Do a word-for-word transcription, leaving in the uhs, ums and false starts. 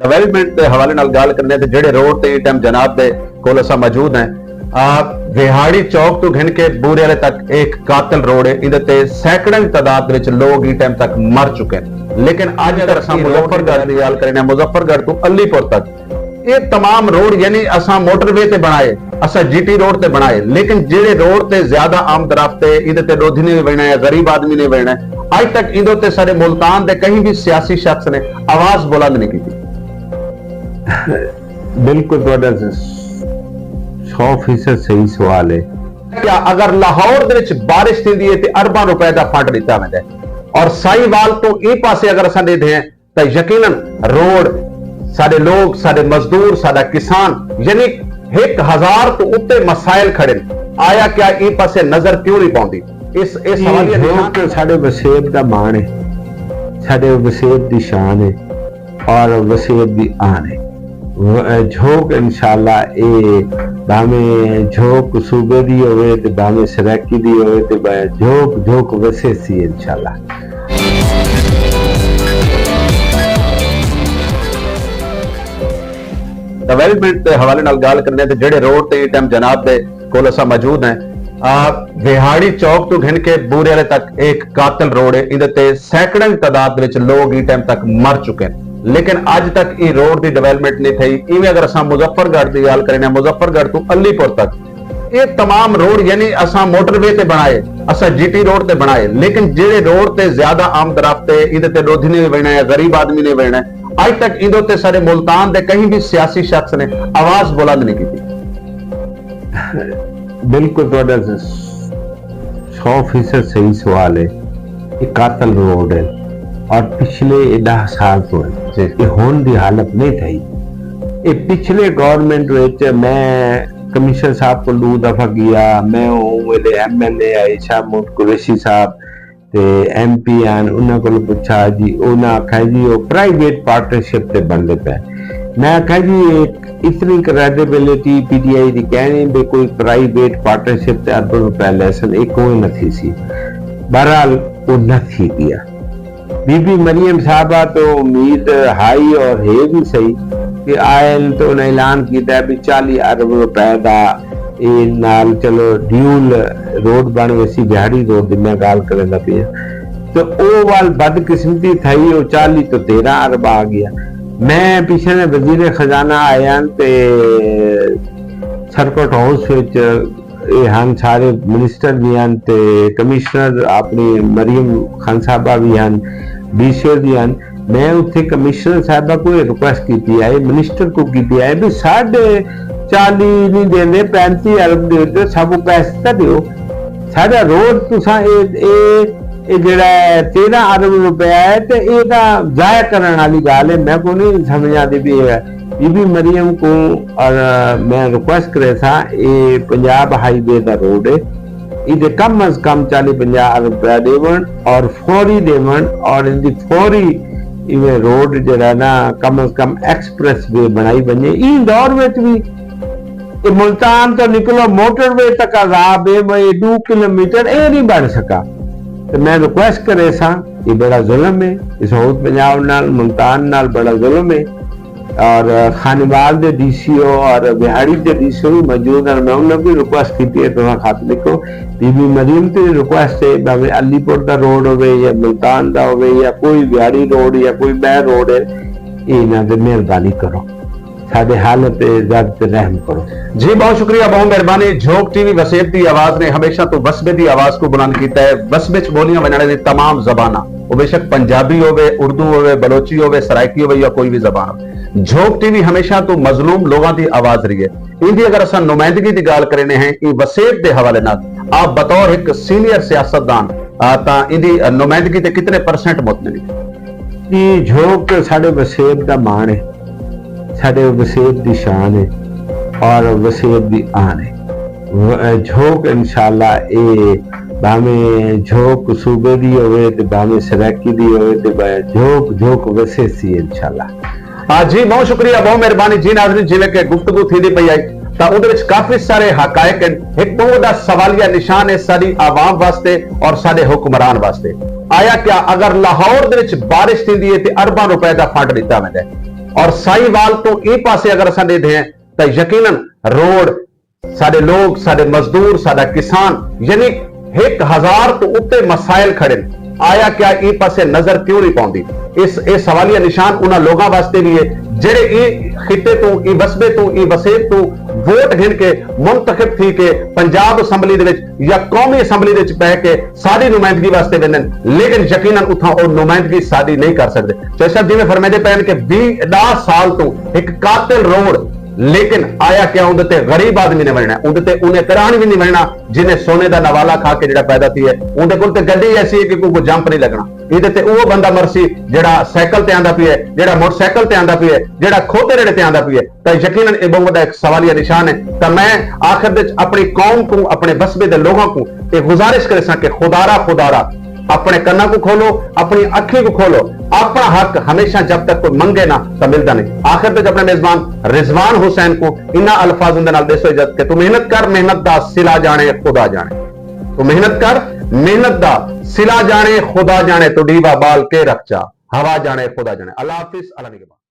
ڈویلپمنٹ دے حوالے نال ڳالھ کرݨے تے جیڑھے روڈ تے ایں ٹائم جناب دے کول اساں موجود ہیں، آ، وہاڑی چوک توں گھن کے بورے والے تک ایک قاتل روڈ ہے، ایندے تے سینکڑاں دی تعداد وچ لوگ ایں ٹائم تک مر چکے ہیں۔ لیکن اڄ اگر اساں مظفر گڑھ دی ڳالھ کریں، مظفر گڑھ توں علی پور تک اے تمام روڈ، یعنی اساں موٹر وے تے بݨائے، اساں جی ٹی روڈ تے بݨائے، لیکن جیڑھے روڈ تے زیادہ آمد رفت ہے، ایندے تے ݙودھی نے وی ویݨا ہے، غریب آدمی نے ویݨا ہے، اڄ تک ایندے تے ساݙے ملتان دے کہیں بھی سیاسی شخص نے آواز بلند نہیں کیتی۔ بالکل تہاݙا سو فیصد صحیح سوال ہے۔ کیا اگر لاہور دے وچ بارش تھیندی ہے تے ارباں روپے دا فنڈ ݙتا ویندا ہے اور ساہیوال توں ایں پاسے اگر اساں ݙیدھے ہیں تاں یقینا روڈ، ساݙے لوگ، ساݙے مزدور، ساݙا کسان، یعنی ہک ہزار توں اتے مسائل کھڑے ہن، آیا کیا ایں پاسے نظر کیوں نہیں پوندی؟ اس اس حوالے نال ساݙے وسیب دا مان ہے، ساݙے وسیب دی شان ہے اور وسیب دی آن ہے۔ جھوک انشاءاللہ اے بھاویں جھوک صوبے دی ہووے تے بھاویں سرائیکی دی ہووے تے جھوک جھوک وسے سی انشاءاللہ۔ ڈویلپمنٹ دے حوالے نال گال کرنے تے جڑے روڈ تے ایں ٹائم جناب دے کول اساں موجود ہیں، وہاڑی چوک توں گھن کے بورے والے تک ایک قاتل روڈ ہے، ایندے تے سینکڑاں دی تعداد وچ لوگ ایں ٹائم تک مر چکے ہیں، لیکن اج تک ایں روڈ دی ڈویلپمنٹ نہیں تھئی۔ ایویں اگر اساں مظفر گڑھ دی گال کریں، مظفر گڑھ توں علی پور تک اے تمام روڈ یعنی اساں موٹر وے تے بنائے، اساں جی ٹی روڈ تے بنائے، لیکن جیڑے روڈ تے زیادہ آمد رفت ہے، ایندے تے ڈودھی نے وی وینا ہے، غریب آدمی نے وینا ہے، اج تک ایندے تے سارے ملتان دے کہیں بھی سیاسی شخص نے آواز بلند نہیں کیتی۔ بالکل تہاڈا سو فیصد صحیح سوال ہے۔ یہ قاتل روڈ ہے اور پچھلے یہ ڈاہ سال تو ہے۔ یہ ہون دی حالت نہیں تھئی۔ یہ پچھلے گورنمنٹ وچ میں کمشنر صاحب کو دو دفعہ گیا، میں اوں ویلے ایم این اے آئے شاہ محمد قریشی صاحب تے ایم پی آن، انہاں کولوں پچھا جی، انہاں آکھیا جی او پرائیویٹ پارٹنرشپ تے بندے پئے۔ میں آکھیا جی ایک اتنی کریڈیبلٹی پی ٹی آئی دی کہنی بے کوئی پرائیویٹ پارٹنرشپ تے ارباں روپے لیسن، اے کوئی نہ تھی سی۔ بہرحال او نہ تھی پیا۔ بی بی مریم صاحبہ تو امید ہائی اور ہے بھی صحیح کہ آئین تو انہیں اعلان کیتا ہے بھی چالی ارب روپے دا اے نال چلو ڈیول روڈ بن ویسی، بہاڑی روڈ دی میں گال کریندا پیا۔ تے او وال بدقسمتی تھئی، او چالی تو تیرہ ارب آ گیا۔ میں پچھے نے وزیر خزانہ آیا تے سرکٹ ہاؤس وچ اے ہن سارے منسٹر وی ہن تے کمشنر اپنی مریم خان صاحبہ وی ہن، ڈی سی او وی ہن۔ میں اتھے کمشنر صاحبہ کوں اے ریکویسٹ کیتی ہئی، منسٹر کوں کیتی ہئی بھئی ساڈھے چالی نی ڈیندے، پینتی ارب ڈیو تے ساکوں پیسے تاں ڈیو۔ ساڈا روڈ تساں اے اے اے جیڑھا ہے تیرہ ارب روپیہ ہے تے اے تاں ضائع کرن آلی گالھ ہے، میں کوں نی سمجھ آندی پئی اے۔ بی بی مریم کوں اور میں ریکویسٹ کریساں اے پنجاب ہائی وے دا روڈ ہے، ایندے کم از کم چالی پنجاہ ارب روپیہ ڈیون اور فوری ڈیون اور ایندی فوری ایویں روڈ جیڑھا نا کم از کم ایکسپریس وے بنائی ونجے۔ ایں دور وچ وی اے ملتان توں نکلو موٹر وے تک عذاب اے، میں اے ڈو کلومیٹر اے نی بن سکا۔ تے میں ریکویسٹ کریساں، اے بڑا ظلم اے، اے ساؤتھ پنجاب نال ملتان نال بڑا ظلم اے۔ اور خانیوال دے ڈی سی او اور بہاڑی دے ڈی سی او وی موجود ہن، میں انہاں کوں ریکویسٹ کیتی ہے تساں خط لکھو۔ بی بی مریم تے ریکویسٹ ہے بھاویں علی پور دا روڈ ہووے یا ملتان دا ہووے یا کوئی بہاڑی روڈ یا کوئی بئے روڈ ہے، اے انہاں تے مہربانی کرو۔ ساڈے حالت تے ذات تے رحم کرو۔ جی بہت شکریہ، بہت مہربانی۔ جھوک ٹی وی وسیب دی آواز نے ہمیشہ توں وسبے دی آواز کوں بلند کیتا ہے۔ وسبے اچ بولیاں ونجنڑ آلی تمام زباناں، او بیشک پنجابی ہووے، اردو ہووے، بلوچی ہووے، سرائیکی ہووے یا کوئی وی زبان ہووے، جھوک ٹی وی ہمیشہ توں مظلوم لوگاں دی آواز رہی ہے۔ ایندی اگر اساں نمائندگی دی گالھ کرینے ہیں ایں وسیب دے حوالے نال، آپ بطور ہک سینئر سیاستدان تاں ایندی نمائندگی تے کتنے پرسنٹ مطمئن ہیں؟ جی جھوک ساڈے وسیب دا مان ہے، ساڈے وسیب دی شان ہے اور وسیب دی آن ہے۔ جھوک انشاءاللہ اے بھاویں جھوک صوبے دی ہووے تے بھاویں سرائیکی دی ہووے تے جھوک جھوک وسے سی انشاءاللہ۔ ہاں جی، بہت شکریہ، بہت مہربانی۔ جی ناظرین، جیویں کہ گفتگو تھیندی پئی آئی تاں اوندے وچ کافی سارے حقائق ہن۔ ہک بہت وڈا سوالیہ نشان ہے ساڈی عوام واسطے اور ساڈے حکمران واسطے۔ آیا کیا اگر لاہور دے وچ بارش تھیندی ہے تے ارباں روپے دا فنڈ ڈتا ویندا ہے؟ اور ساہیوال توں ایں پاسے اگر اساں ݙیدھے ہیں تاں یقیناً روڈ، ساݙے لوگ، ساݙے مزدور، ساݙا کسان، یعنی ہک ہزار توں اتے مسائل کھڑن۔ آیا کیا ایں پاسے نظر کیوں نہیں پوندی؟ اس اے سوالیہ نشان انہاں لوگاں واسطے بھی ہے جڑے ایں خطے توں، ایں وسبے توں، ایں وسیب توں ووٹ گھن کے منتخب تھی کے پنجاب اسمبلی دے وچ یا قومی اسمبلی دے وچ پہ کے ساݙی نمائندگی واسطے ویندن، لیکن یقیناً اتھاں او نمائندگی ساݙی نہیں کر سڳدے۔ چوہدری صاحب جیویں فرمیندے پئے ہن کہ ویہہ، ݙاہ سال توں ہک قاتل روڈ، لیکن آیا کیا اوندے تے غریب آدمی نے ونڄݨا ہے؟ اوندے تے انہیں طرح وی نہیں ونڄݨا جنہیں سونے دا نوالا کھا کے جڑا پیدا تھی ہے۔ اوندے کول تے گڈی ایسی ہے کہ کوئی کو جمپ نہیں لگنا۔ ایندے تے او بندہ مرسی جڑا سائیکل تے آندا پیا ہے، جڑا موٹر سائیکل تے آندا پیا ہے، جڑا کھوتے ریڑے تے آندا پیا ہے۔ تاں یقیناً اے بہوں وݙا ہک سوالیہ نشان ہے۔ تاں میں آخر دے وچ اپݨی قوم کوں، اپݨے وسبے دے لوگاں کوں اے گزارش کریساں کہ خدارا، خدارا، اپݨے کناں کوں کھولو، اپݨی اکھیں کوں کھولو، اپݨا حق ہمیشہ جب تک کوئی منگے نہ تاں ملدا نہیں۔ آخر دے وچ اپݨے میزبان رضوان حسین کوں انہاں الفاظاں دے نال ݙیسو اجازت کہ توں محنت کر، محنت دا صلہ ڄاݨے خدا ڄاݨے۔ توں محنت کر، محنت دا صلہ ڄاݨے خدا ڄاݨے، توں ݙیوا ٻال کے رکھ چا، ہوا ڄاݨے خدا ڄاݨے۔ اللہ حافظ، اللہ نگہبان۔